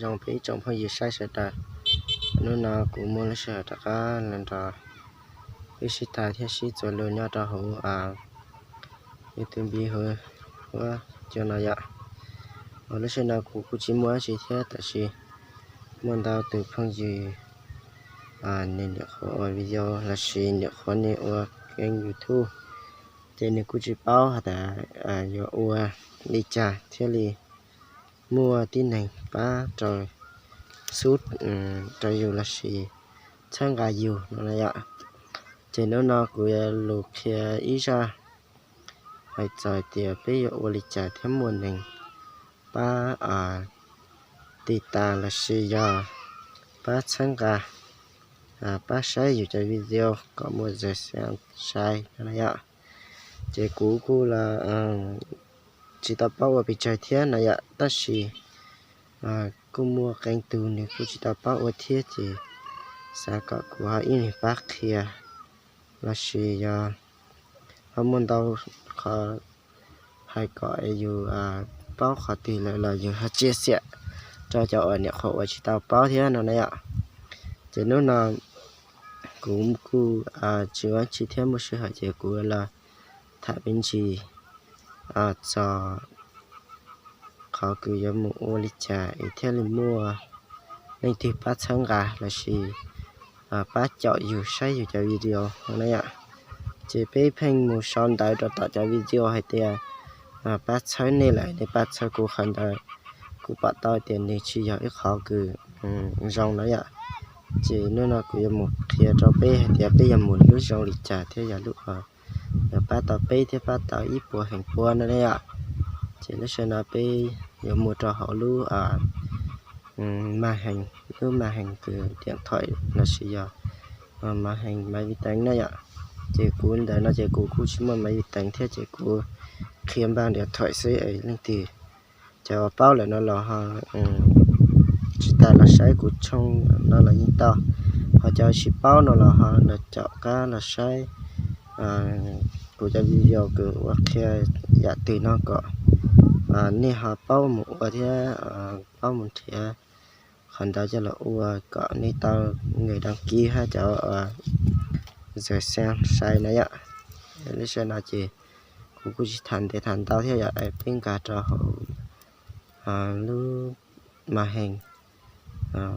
Zoo peb ib tsoom phooj ywg saib sawv daws, hnub no kuv muaj lub sij hawm rov qab los nrog peb sib tham thiab sib txuas lus nyob rau hauv YouTube hauv huab cua no yom. Lub sij hawm no kuv kuj tsis muaj dab tsi thiab, tab sis muaj ntau tus phooj ywg nws nyuam qhuav ua video lossis nyuam qhuav nws ua keeb YouTube, ces nws kuj tsis paub hais tias yuav ua li cas thiaj li muaj tib neeg pab rau xub rau yus lossis txhawb nqa yus no na yom. Ces hnub no kuv yuav lus qhia ib zaj hais txog tias peb yuav ua li cas thiaj muaj neeg pab tiv tas lossis yog pab txhawb nqa, pab saib yus cov video kom muaj zais sai no na yom. Ces kuv kuj los tsis tau paub ua pes tsawg thiab no yom, tab sis kuj muaj qee tus nws kuj tsis tau paub ua thiab, ces xav kom kuv ho ib leeg pab qhia lossis yog ho muaj ntau qhov hais kom yus paub qhov twg lawm los yus ho tsia xiam rau cov uas nyuam qhuav ua tsis tau paub thiab no na yom. Ces hnub no kuv kuj tsis ua tsi thiab muaj sij hawm ces kuv los tham me ntsis txog qhov kws yuav mus ua li cas es thiaj li muaj leej twg pab txhawb nqa lossis pab caum yus saib yus cov video no na yom. Ces peb pheej mus sau ntawv rau tom cov video hais tias pab txhawb nej lawm nej pab txhawb kuv, qhov ntawd kuv pom tau tias nws tsis yog ib qhov kws zoo na yom. Ces hnub no kuv yuav mus qhia rau peb hais tias peb yuav mus lub zoo li cas thiab yog lub uas yuav pab tau peb thiab pab tau ib puas feem pua no na yom. Ces lub sij hawm no peb yuav mus rau hauv lub màn hình, lub màn hình kws điện thoại lossis yog màn hình máy vi tính na yom. Ces kuv ntawm no ces kuv kuj tsis muaj máy vi tính thiab ces kuv qhia bằng điện thoại xwb, leej twg cov paub lawm no los ho tsis tas los saib kuv tshooj no los yeej tau, ho cov tsis paub no los ho los caum qab los saib kuv cov video kws ua qhia yam twg no kom nej ho paub mus ua thiab paub mus nrhiav qhov ntawd coj los ua kom nej tau người đăng ký hab cov zais xeeb sai na yom. Lub sij hawm no ces kuv kuj tsis tham ntev tham ntau thiab yom, peb nkag rau hauv lub màn hình,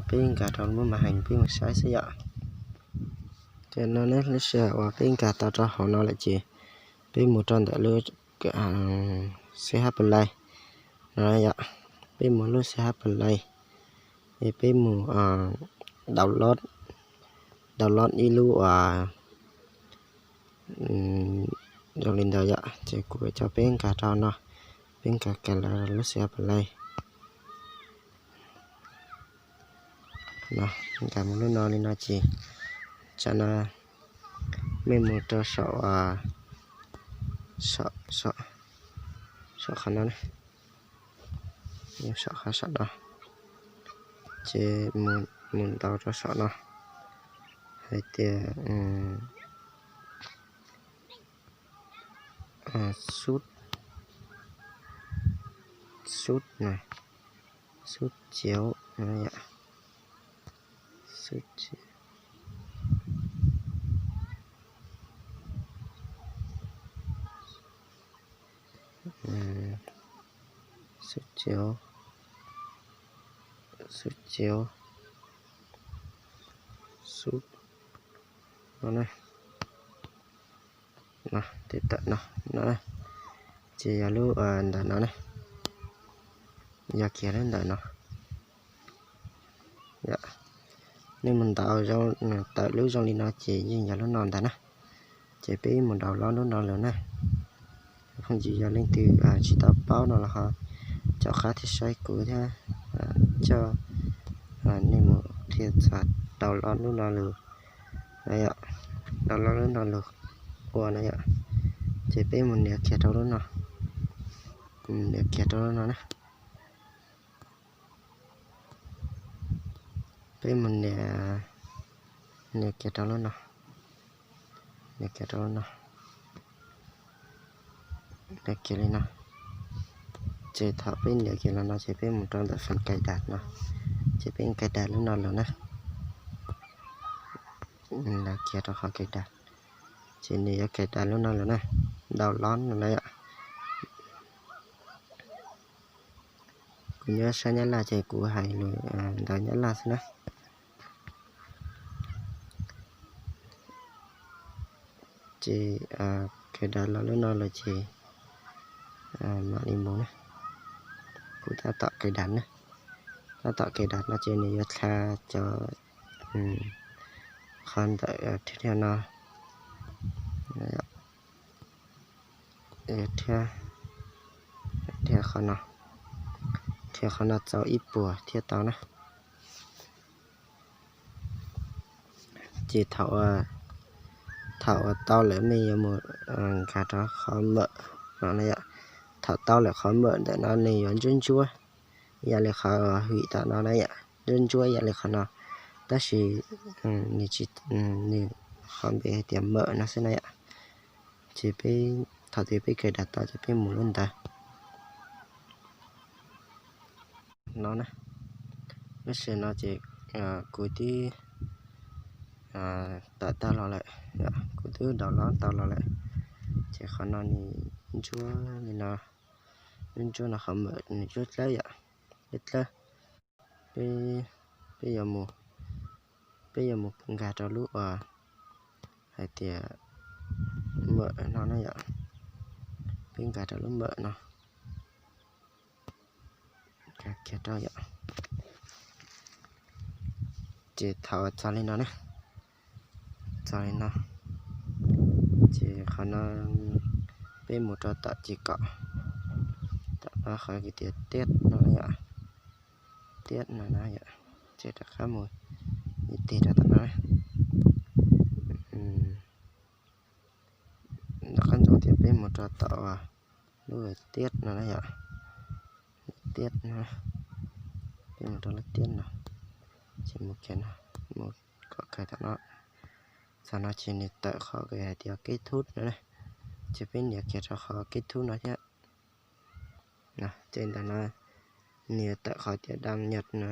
peb nkag rau lub màn hình peb mus saib xwb yom. Ces no ne lub sij hawm uas peb nkag tau rau hauv no lawm ces peb mus rau ntawm lub CH Play no yom, peb mus lub CH Play, es peb mus download, download ib lub uas zoo li ntawd yom, ces kuv coj peb nkag rau no, peb nkag kiag lawm lub CH Play no, nkag mus lub no li no ces tsam no mej mus rau saum, saum qhov no, saum qhov saum no, ces mus ntaus rau saum no hais tias xub, xub na, xub ciav, xub ciav, xub ciav, xub ciav, xub no, no, tej tawm no, no, ces yog lub ntawm no ne, yog kiag lub ntawm no. Nej mus ntaus tawm lub zoo li no ces yeej yog lub no ntag na. Ces peb mus download lub no lawm na. Phooj ywg yog leej twg tsis tau paub no los ho caum qab thiab saib kuv thiab, coj nej mus qhia txog download lub no lawm, download lub no lawm ua na yom. Ces peb mus nias kiag rau lub no, nias kiag rau lub no na. Peb mus nias, nias kiag rau lub no, nias kiag rau lub no, nias kiag li no. Ces thaum peb nias kiag los no ces peb mus rau ntawm phần cài đặt no. Ces peb cài đặt lub no los na. Lawv kiag rau qhov cài đặt. Ces nws yuav cài đặt lub no los na. Download no na yom. Kuv nyob sab Nyab Laj ces kuv hais lus ntawv Nyab Laj xwb na. Ces cài đặt los lub no los ces mam li mus na. Kuv tab tom cài đặt na. Tab tom cài đặt no ces nws yuav tha cov qhov ntawm thiab no. Thiab, thiab qhov no, thiab qhov no txaus ib puas thiaj tau na. Ces thaum, thaum uas tau lawm nej yuav mus nkag rau qhov mượn no na yom. Thaum tau lawm qhov mượn ntawm no nws yuav ntsuab ntsuab, yam li qhov hwm tom no na yom, ntsuab ntsuab yam li qhov no. Tab sis nws tsis, nws qhov npe hais tias mượn no xwb na yom. Ces peb, thaum twg peb cài đặt tau ces peb mus lub ntawd no na. Lub sij hawm no ces kuv twb tawm tag los lawm, kuv twb download tau los lawm. Ces qhov no nws ntsuab li no, ntsuab no qhov mượn nws ntsuab dlawb yom, dlawb dlawb. Peb, peb yuav mus, peb yuav mus nkag rau lub uas hais tias mượn no na yom. Peb nkag rau lub mượn no. Nkag kiag rau yom. Ces thaum txog li no na, txog li no, ces qhov no peb mus rau tom ces kom, tom no qhov tias tiab no yom, tiab no na yom. Ces rov qab mus ib teg rau tom no na. Rov qab ntsoov tias peb mus rau tom lub tiab no na yom, tiab no, peb mus rau lub tiab no, ces mus kiag no, mus kom kawg tom no. Txog no ces nws tawm qhov hais tias kết thúc no na, ces peb nias kiag rau qhov kết thúc no thiab. Ces ntawm no nws yuav tawm qhov tias đăng nhập no,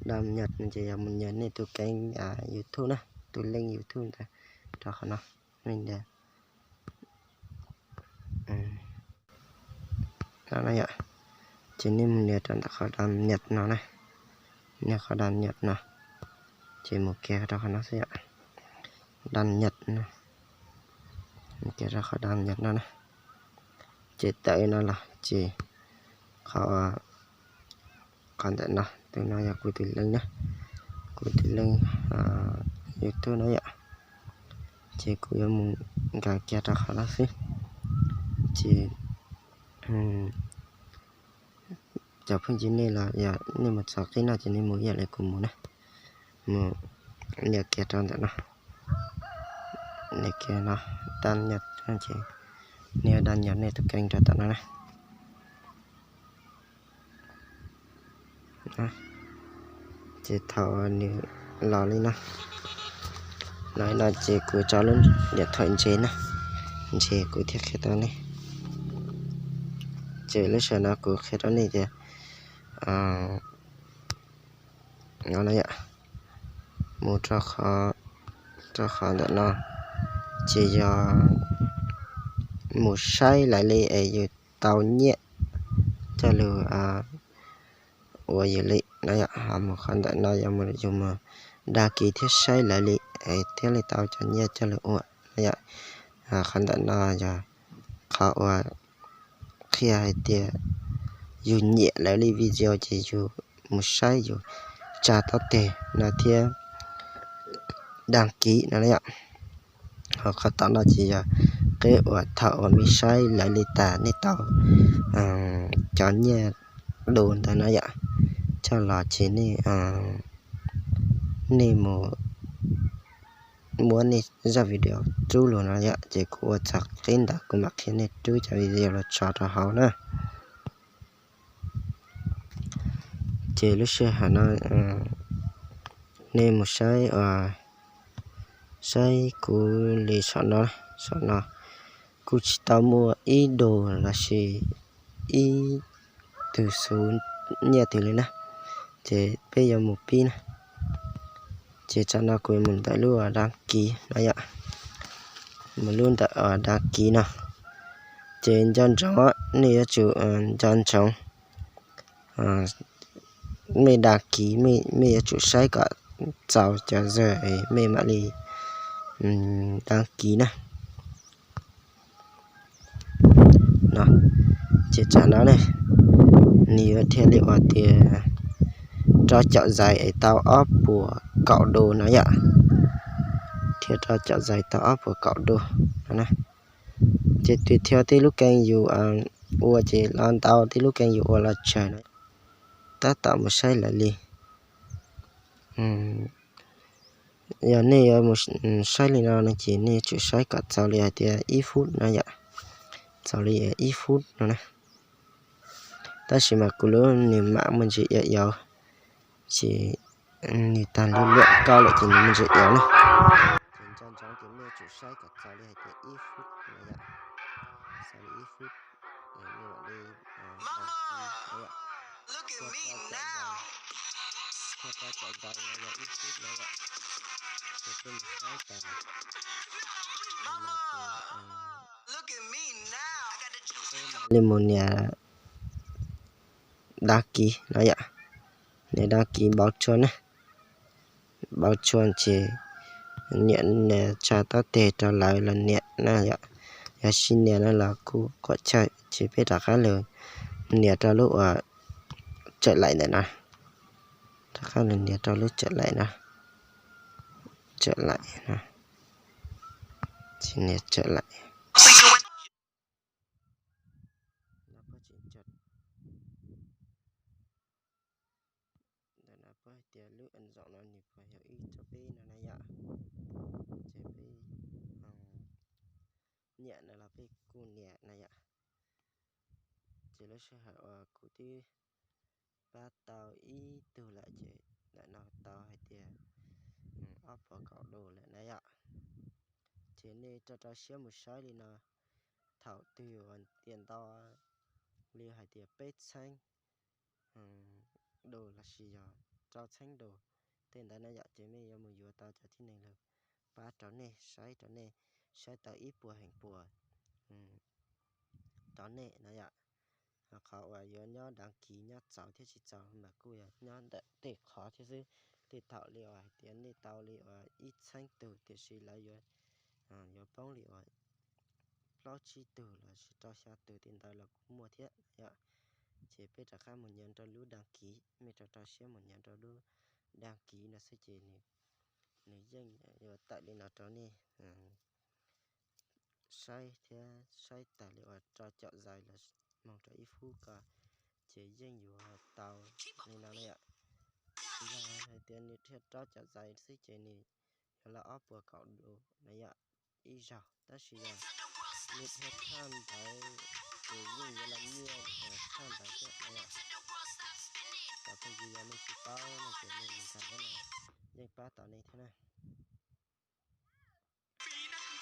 đăng nhập no ces yog mus nias nej tus kênh YouTube na, tus link YouTube ntawd rau qhov no, nej nias no na yom. Ces nej mus nias rau ntawm qhov đăng nhập no na, nias qhov đăng nhập no, ces mus kiag rau qhov no xwb yom. Đăng nhập no, mus kiag rau qhov đăng nhập no na. Ces tawm no los ces qhov, qhov ntawm no, tus no yog kuv tus link na, kuv tus link YouTube no yom. Ces kuv yuav mus nkag kiag rau qhov no xwb. Ces cov phooj ywg nej los yog nej mus txog qib no ces nej mus ib yam li kuv mus na, mus nias kiag rau ntawm no, nias kiag no, đăng nhập ces nej đăng nhập nej tus kênh rau tom no na. Ces thaum nws los li no, los li no ces kuv tso lub điện thoại ntses na, ntses kuv thiaj qhia tau nej. Ces lub sij hawm no kuv qhia rau nej tias, no na yom, mus rau qhov, rau qhov ntawm no, ces yog mus saib lawv li es yus tau nyiaj coj lug ua yus li no yom. Ho mus qhov ntawm no yog yus mus đăng ký thiab saib lawv li es thiaj li tau cov nyiaj coj lug ua no yom. Qhov ntawm no yog qhov uas qhia hais tias yus nyiam lawv li video ces yus mus saib yus tsa tau teg no thiab đăng ký no na yom. Ho qhov tom no ces yog qeb uas thaum uas nej saib lawv li tas nej tau cov nyiaj du ntawd na yom, coj los ces nej, nej mus muab nej zaj video rub lug no yom. Ces kuv ua txog qib ntawd kuv mam qhia nej rub cov video los tso rau hauv na. Ces lub sij hawm no nej mus saib, saib kuv li saum no, saum no kuj tsis tau muaj ib du lossis ib tug xuv nyiaj twg li na. Ces peb yuav mus pib na. Ces tsam no kuv yuav mus ntawm lub dab kiv no yom, mus lub ntawm dab kiv no. Ces nco ntsoov, nej yuav tsum nco ntsoov mej dab kiv, mej yuav tsum saib kom txaus cov zaj mej mam li dab kiv na. No, ces tsam no ne, nws yuav thiaj li ua tias rau caum zais es tau ob puas kaum đô no yom. Thiaj rau caum zais tau ob puas kaum đô no. Ces tùy theo tej lub kênh yus ua ces los ntau, tej lub kênh yus ua los tsawg no. Tab tom mus saib lawv li. Yog nej yuav mus saib li no no ces nej yuav tsum saib kom txaus li hais tias ib phút no yom. Txaus li ib phút no na. Tab sis mas kuv lub nws mam muaj ntsis iav iav, ces nws tag li luam koj lawm ces nws muaj ntsis iav na. Ces nco ntsoov ces nej yuav tsum saib kom txaus li hais tias ib phút no yom. Txaus li ib phút, nej mam li thiaj rau caum zais no yog ib phút no yom. Ces peb mus saib tas li mus nias dab kiv no yom. Nias dab kiv npau tsuaj na. Npau tsuaj ces nias, nias tsa tab teg rau lawv los nias na yom. Yog tsis nias no los kuj quam chawj, ces peb rov qab los nias rau lub uas tsawm laim ntawm no. Rov qab los nias rau lub tsawm laim no. Tsawm laim no. Ces nias tsawm laim. Ntawm no puab hais tias lub ntawm no nws puas yog ib rau peb no na yom. Ces peb nyiam no los peb kuj nias na yom. Ces lub sij hawm uas kuv twb pab tau ib tug lawm ces ntawm no tau hais tias ob puas kaum đô lawm na yom. Ces nej rau rau siab mus saib li no, thaum twg uas tiam ntau li hais tias peb txheeb đô lossis yog rau txheeb đô tej ntawd na yom, ces nej yuav mus yuav tau cov tib neeg lawv pab rau nej, saib rau nej, saib tau ib puas feem pua rau nej na yom. Ho qhov uas yuav nyob dab kiv nyob txaus thiab tsis txaus mas kuj yog nyob ntawm tej qhov thiab xwb. Tej thaum li uas hais tias nej tau li uas ib txheeb tug tiam sis lawv yuav, yuav poob li uas plaub tsib tug lossis rau xya tug tej ntawd los kuj muaj thiab yom. Ces peb rov qab mus nias rau lub dab kiv, mej rau rau siab mus nias rau lub dab kiv no xwb ces nws yeej yuav tawm li no rau nej saib thiab saib tas li uas rau caum zais los moog rau ib phút ko, ces yeej yuav tau li no na yom. Yog hais tias nws thiaj rau caum zais xwb ces nws yuav lawm ob puas kaum đô na yom, ib zaug, tab sis yog nws thiaj tshaj ntawd ces yeej yuav lawm nyiaj tshaj ntawd thiab na yom. Thaum twg yog nej tsis paub no ces nej mus nkag ntawd no yeej pab tau nej thiab na. Nws tseem kav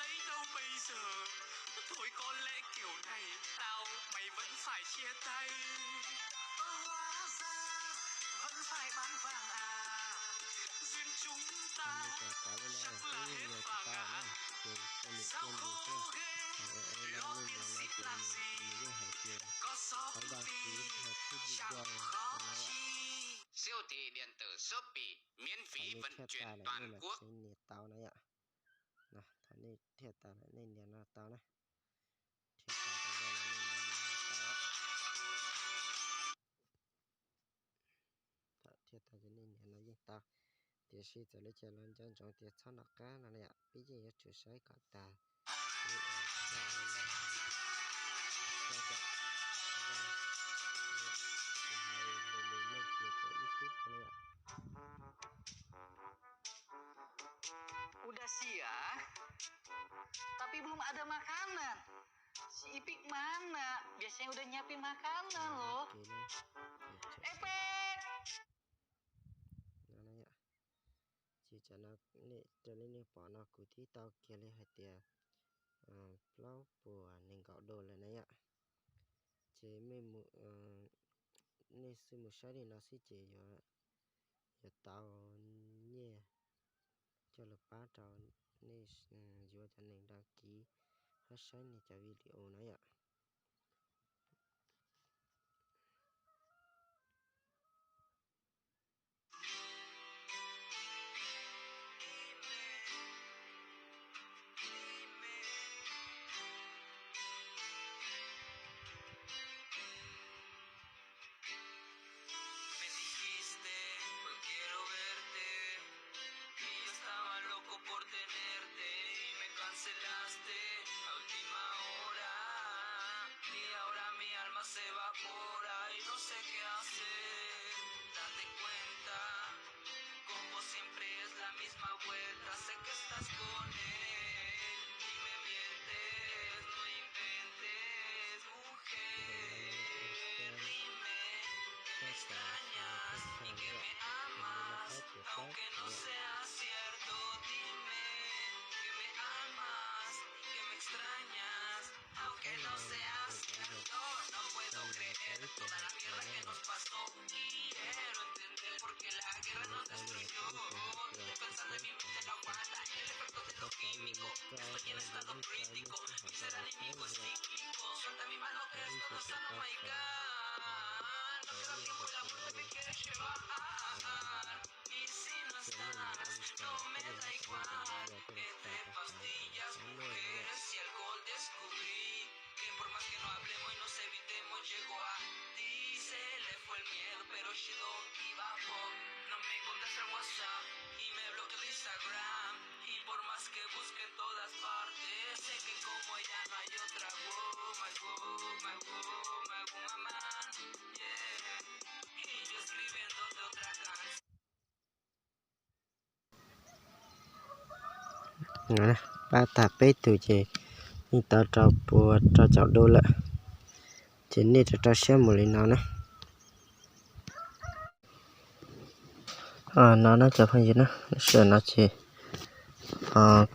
lub no los twb yog tsis tau na, ces koj niam tuaj nus xwb. Nws ua ua laj lub no no ces nws yeej hais tias qhov dab kiv yog thwj tij voj no yom. Thaum nej thiaj tas lawm nej mam tsev nias tau na yom. Thaum nej thiaj tas lawm nej nias no tau na. Thiaj tas lawm nej nias no tau. Thaum thiaj tas ces nej nias no yeej tau. Tiam sis txawm li cas los nco ntsoov tias txhob nco qab no na yom, peb yeej yuav tsum saib kom tas. Udah siang, tapi belum ada makanan. Si Ipik mana? Biasanya udah nyiapin makanan loh. Epek. Ces tam no nej raws li nej pom no kuv twb tau kiag li hais tias plaub puas nees nkaum đô lawm na yom. Ces mej mus nej xwb mus saib li no xwb ces yuav, yuav tau nyiaj coj los pab rau nej, yuav cov neeg đăng ký hab saib nej cov video no yom. Me dijiste, hoy quiero verte, y yo estaba loco por tenerte, y me cancelaste a última hora, y ahora mi alma se evapora, y no sé qué hacer, date cuenta, como siempre es la misma vuelta, sé que estás con él, y me mientes, no inventes, mujer, dime, que me extrañas y que me amas, aunque no sea cierto, dime, que me amas, que me extrañas, aunque no sea cierto, no puedo creer toda la mierda que nos pasó, quiero entender por qué la guerra nos destruyó, estoy pensando en mi mente, no aguanta el efecto de los químicos, estoy en estado crítico, mi ser anímico es cíclico, suelta mi mano que esto no es sano, my God, no te da tiempo, la muerte me quiere llevar. Y si no estás, no me da igual. Entre pastillas, mujeres y alcohol descubrí que por más que no hablemos y nos evitemos, llegó a ti. Se le fue el miedo, pero she don't give a fuck. No me contesta el WhatsApp y me bloqueó de Instagram. Y por más que busque en todas partes, sé que como ella no hay otra. Wow, my wow, my wow, my woman, yeah. Y yo escribiéndote otra canción. Pab tag peb tug ces yeej tau rau pua rau caum đô lawm. Ces nej rau rau siab mus li no na. No na cov phooj ywg na, lub sij hawm no ces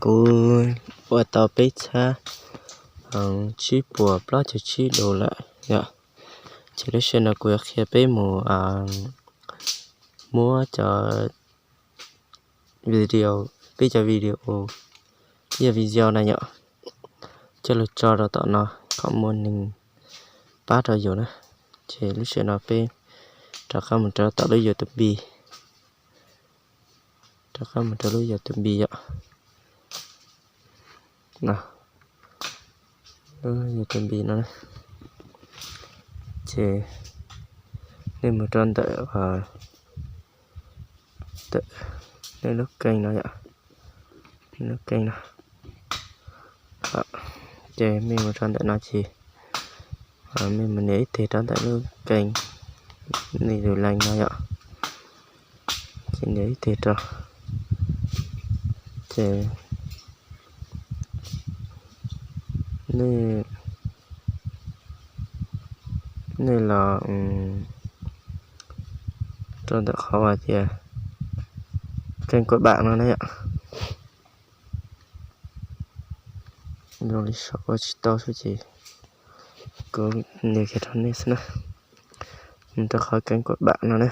kuv ua tau peb txhab tsib puas plaub caug tsib đô lawm yom. Ces lub sij hawm no kuv yuav qhia peb mus muab cov video, peb cov video, ib yam video na yom, coj los tso rau tom no kom muaj neeg pab rau yus na. Ces lub sij hawm no peb rov qab mus rau tom lub YouTube, rov qab mus rau lub YouTube yom. Lub YouTube no, ces nej mus rau ntawm, ntawm nej lub kênh no yom, nej lub kênh no. Ces mej mus rau ntawm no ces mej mus nias ib teg rau ntawm lub kênh, nej tus link no yom. Ces nias ib teg rau, ces nej, nej los rau ntawm qhov uas tias kênh của bạn no na yom. Zoo li saum ua tsis tau xwb ces kuv nias kiag rau nej xwb na. Mus rau qhov kênh của bạn no na.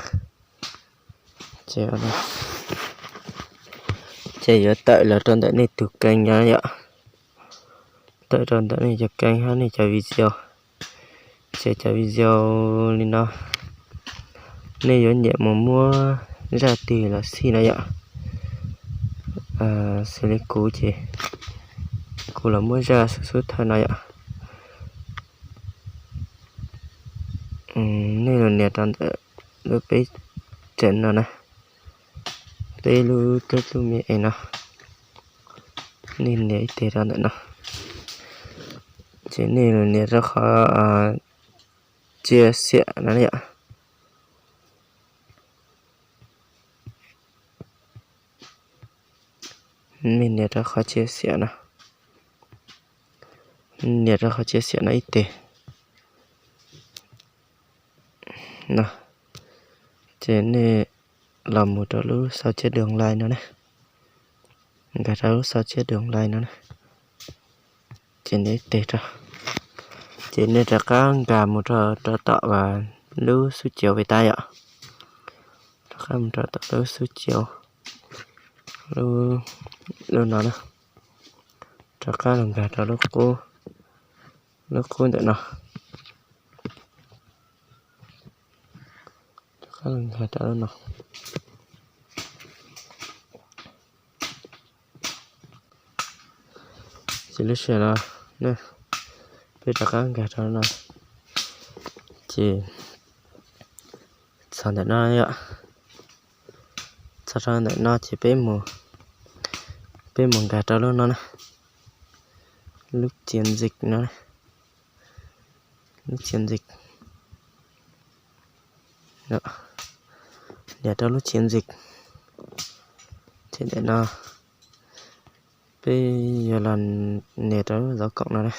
Ces, ces yuav tawm los rau ntawm nej tus kênh no yom. Tawm rau ntawm nej cov kênh hab nej cov video. Ces cov video li no nej yuav nyiam mus muab zaj twg los xij no yom. Xws li kuv ces kuv los muab zaj xub xub thawj no yom. Nej los nias rau ntawm lub peb tseem no na, peb lub teb lub me es no, nej nias ib teg rau ntawm no, ces nej los nias rau qhov chia sẻ no yom. Nej nias rau qhov chia sẻ no, nias rau qhov chia sẻ no ib teg no, ces nej los mus rau lub sau chép được like no na, nkag rau lub sau chép được like no na, ces nias ib teg rau, ces nej rov qab nkag mus rau, rau tom uas lub xub ciav pem tas yom. Rov qab mus rau tom lub xub ciav, lub no na. Rov qab los nkag rau lub qub, lub qub ntawm no. Rov qab los nkag rau lub no. Ces lub sij hawm no, peb rov qab nkag rau lub no. Ces txog ntawm no yom, txog rau ntawm no ces peb mus, peb mus nkag rau lub no na, lub txiav ntxim no, lub txiav ntxim. Nias rau lub txiav ntxim, ces ntawm no peb yuav los nias rau lub zov koom no na.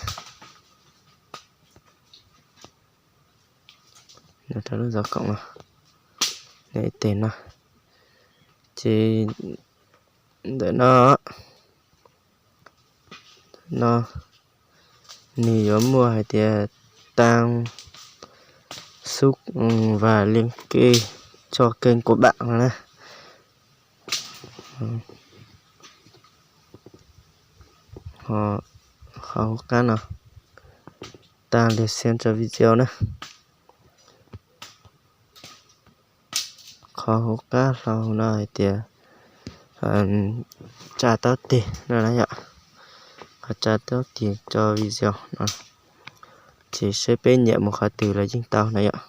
Nias rau lub zov koom no, nias ib teg no, ces ntawm no, no nws yuav muaj hais tias tăng số và liên kết cho kênh của bạn no na. Qhov hauv qab no, tăng lượt xem cho video na. Qhov hauv qab hlau no hais tias tsa tau tig no na yom, qhov tsa tau tig cho video no, ces seb peb nyiam mus qhov twg los yeej tau na yom.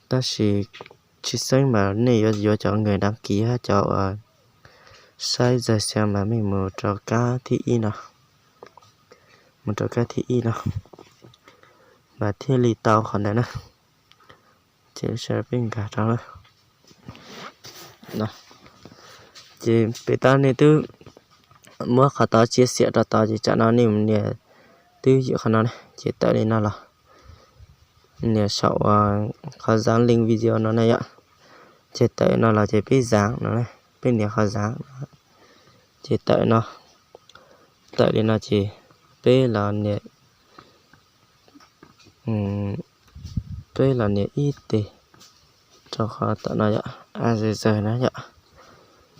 Tab sis tshwj xeeb mas nej yuav yuav cov người đăng ký hab cov uas saib giờ xem mas mej mus rau kab thib ib no, mus rau kab thib ib no mas thiaj li tau qhov ntawd na. Ces lub sij hawm peb nkag rau lawm. Ces pem tod nej twb muab qhov tod chia sẻ rau tod ces tsam no nej mus nias twb yim qhov no na, ces tawm li no los nias saum qhov dán link video no na yom. Ces tawm no los ces peb dán no, peb nias qhov dán no, ces tawm no, tawm li no ces peb los nias, peb los nias ib teg rau qhov tom no yom, a zes zes na yom,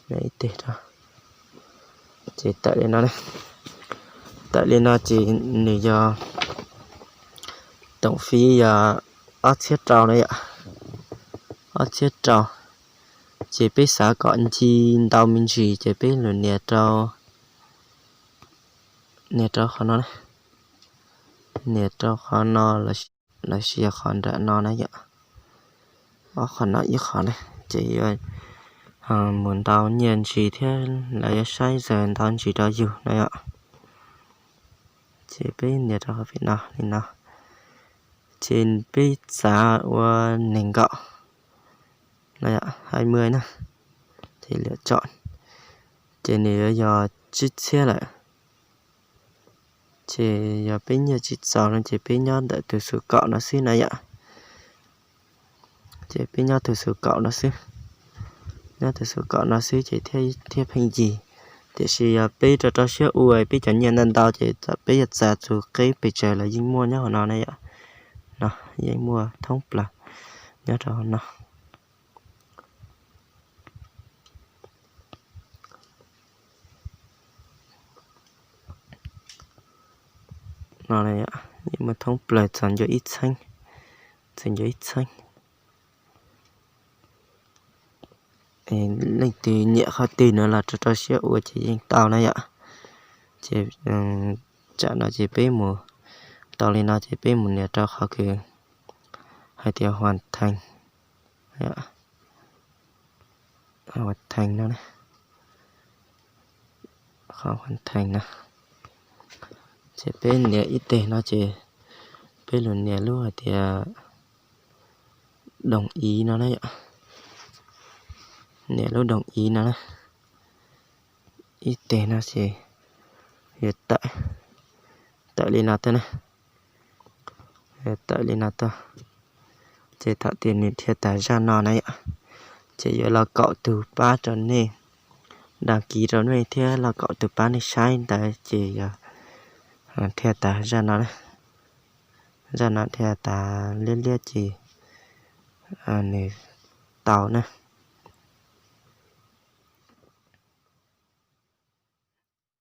nias ib teg rau. Ces tawm li no, tawm li no ces nws yog tổng phí yog ob txhiab rau na yom, ob txhiab rau. Ces peb xav kom nce ntau me ntsis ces peb los nias rau, nias rau qhov no, nias rau qhov no los sis yog qhov nram no na yom. Ob qhov no ib qhov na, ces yuav mus ntau nyiaj ntsis thiab lawv yuav saib zog ntau ntsis rau yus na yom. Ces peb nias rau qhov pem no li no, ces peb xav ua nees nkaum no yom, hai mươi na, ces lượt chọn, ces nws yuav yog tsib txhiab lawm. Ces yog peb nyiaj tsis txaus no ces peb nyob ntawm tus số cộng no xwb na yom. Ces peb nyob tus số cộng no xwb, nyob tus số cộng no xwb ces thiaj pheej ncig. Tiam sis yog peb rau rau siab ua peb cov nyiaj ntau ntau ces txawm peb yuav txav txug qeb pes tsawg los yeej muaj nyob hauv no na yom. No yeej muaj thoob plaws nyob rau hauv no. No yeej muaj thoob plaws txog ncua ib txheeb, txog ncua ib txheeb. Leej twg nyiam qhov twg no los rau rau siab ua ces yeej tau na yom. Ces tsam no ces peb mus, tau li no ces peb mus nias rau qhov kws hais tias hoàn thành, hoàn thành no, qhov hoàn thành no. Ces peb nias ib teg no ces peb los nias lub hais tias đồng ý no na yom. Nias lub đồng ý no na. Ib teg no ces yuav tawm, tawm li no tuaj na. Tawm li no tuaj, ces thaum tias nws dhia tas zaj no na yom, ces yuav los kaum tus pab rau nej, đăng ký rau nej thiab los kaum tus pab nej saib ntawd ces yog dhia tas zaj no, zaj no dhia tas liab liab ces nws tau na.